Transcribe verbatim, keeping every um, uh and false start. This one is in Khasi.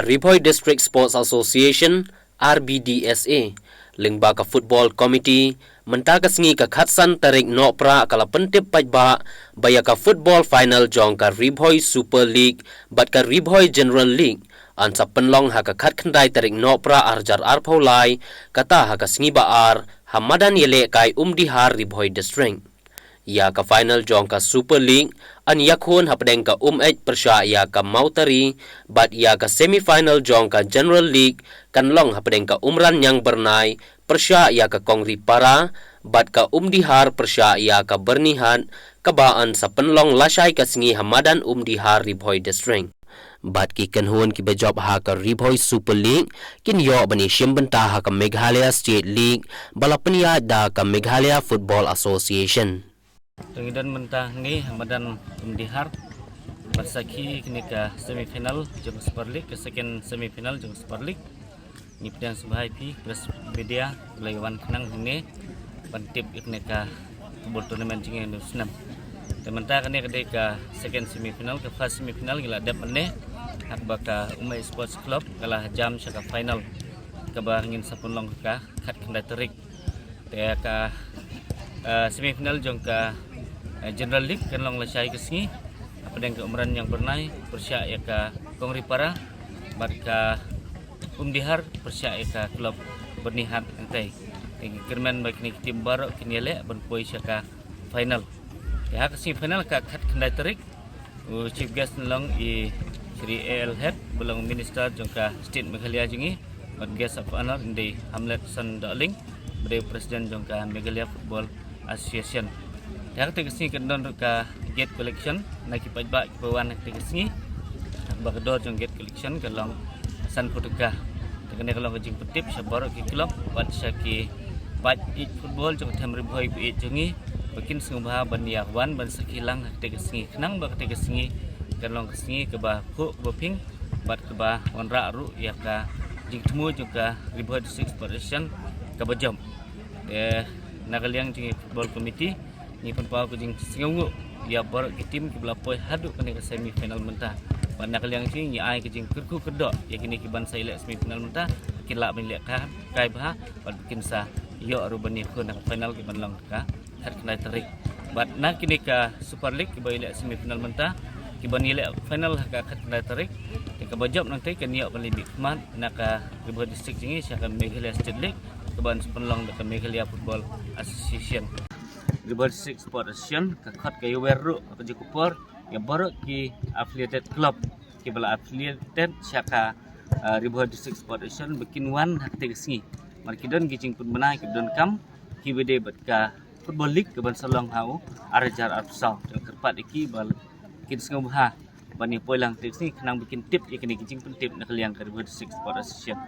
Ri Bhoi District Sports Association, R B D S A, lyngba ka Football Committee, mynta ka sngi ka khatsan tarik Nohprah ka la pyntip paidbah ba ïa ka football final jong ka Ri Bhoi Super League bad ka Ri Bhoi General League yn sa pynlong ha ka khatkhyndai tarik Nohprah arhajar arphew lai, kata ha ka sngi ba ar ha madan ïalehkai Umdihar, Ri Bhoi District. Ïa ka final jong ka Super League yn ïakhun hapdeng ka Umeit pyrshah ïa ka Mawtari, bad ïa ka semi final jong ka General League kan long hapdeng ka Umranñiang Byrnai pyrshah ïa ka Kongripara, bad ka Umdihar pyrshah ïa ka Byrnihat, kaba yn sa pynlong lashai ka sngi ha madan Umdihar, Ri Bhoi District. Bad ki kynhun kiba jop ha ka Ri Bhoi Super League kin ïoh ban ïashim bynta ha ka Meghalaya State League ba la pynïaid da ka Meghalaya Football Association. Te ngi don mynta hangne ha madan Umdihar ban sakhi kane ka semi final jong ka Super League, ka second semi final jong ka Super League. Ngi pdiang sngewbha ïa phi press media ba la wan khnang hangne ban tip ïa kane ka football tournament jong ngi ha une u snem. Te mynta kane ka dei ka second semi final, ka first semi final ngi la dep mynne ha kaba ka Umeit Sports Club ka la jam sha ka final kaba ngin sa pynlong ha ka khatkhyndai tarik. Te ka, eh, semi final jong ka, eh, General League kan long lashai ka sngi hapdeng ka Umranñiang Byrnai pyrshah ïa ka Kongripara, bad ka Umdihar pyrshah ïa ka club Byrnihat. Hangtei te ngi kyrmen ba kine ki team baroh kin ïaleh ban poi sha ka final. Te ha ka semi final ka khatkhyndai tarik, u chief guest yn long i Shri A L Head ba long Minister jong ka State Meghalaya jong ngi, bad guest of honor yn dei Hamletson Dohling ba dei u President jong ka Meghalaya Football Association. Te ha kata ka sngi kan don ruh ka gate collection na ki paidbah kiba wan ha kata ka sngi. Ba ka dor jong gate collection ka long sanphew tyngka. Te kane ka long ka jingpyntip sha baroh ki club bad sha ki paid ïeit football jong ka Them Ri Bhoi ba ïeit jong ngi ba kin sngewbha ban ïa wan ban sakhi lang ha kata ka sngi, khnang ba kata ka sngi kan long ka sngi kaba phuh kaba ping bad kaba wanrah ruh ïa ka jingthmu jong ka Ri Bhoi District Sports Association kaba jop. Te na ka liang jong ngi Football Committee ngi pynpaw ka jingsngewnguh ïa baroh ki team kiba la poi haduh kane ka semi final mynta. Bad na ka liang jong ngi ngi ai ka jingkyrkhu kyrdoh ïa kine kiban sa ïaleh semi final mynta, kin lah ban ïaleh ka kai bha bad kin sa ïoh ruh ban ïakhun ha ka final kiban long ha ka khatkhyndai tarik. Bad na kine ka Super League kiba ïaleh semi final mynta, kiban ïaleh final ha ka khatkhyndai tarik, te kaba jop nangta kan ïoh ban leit beit khmat na ka Ri Bhoi District jong ngi sha ka Meghalaya State League kaban sa pynlong da ka Meghalaya Football Association. Ri Bhoi District Sports Association ka khot ka ïawer ruh ha kajuh ka por ïa baroh ki affiliated club kiba la affiliated sha ka, ah, Ri Bhoi District Sports Association ba kin wan ha kata ka sngi. Namar ki don ki jingpynbna kiba donkam kiba dei bad ka Football League kaban sa long ha u arhajar arphew saw. Te kyrpad ïa ki ba kin sngewbha ban ïa poi lang ha kata ka sngi khnang ba kin tip ïa kine ki jingpyntip na ka liang ka Ri Bhoi District Sports Association.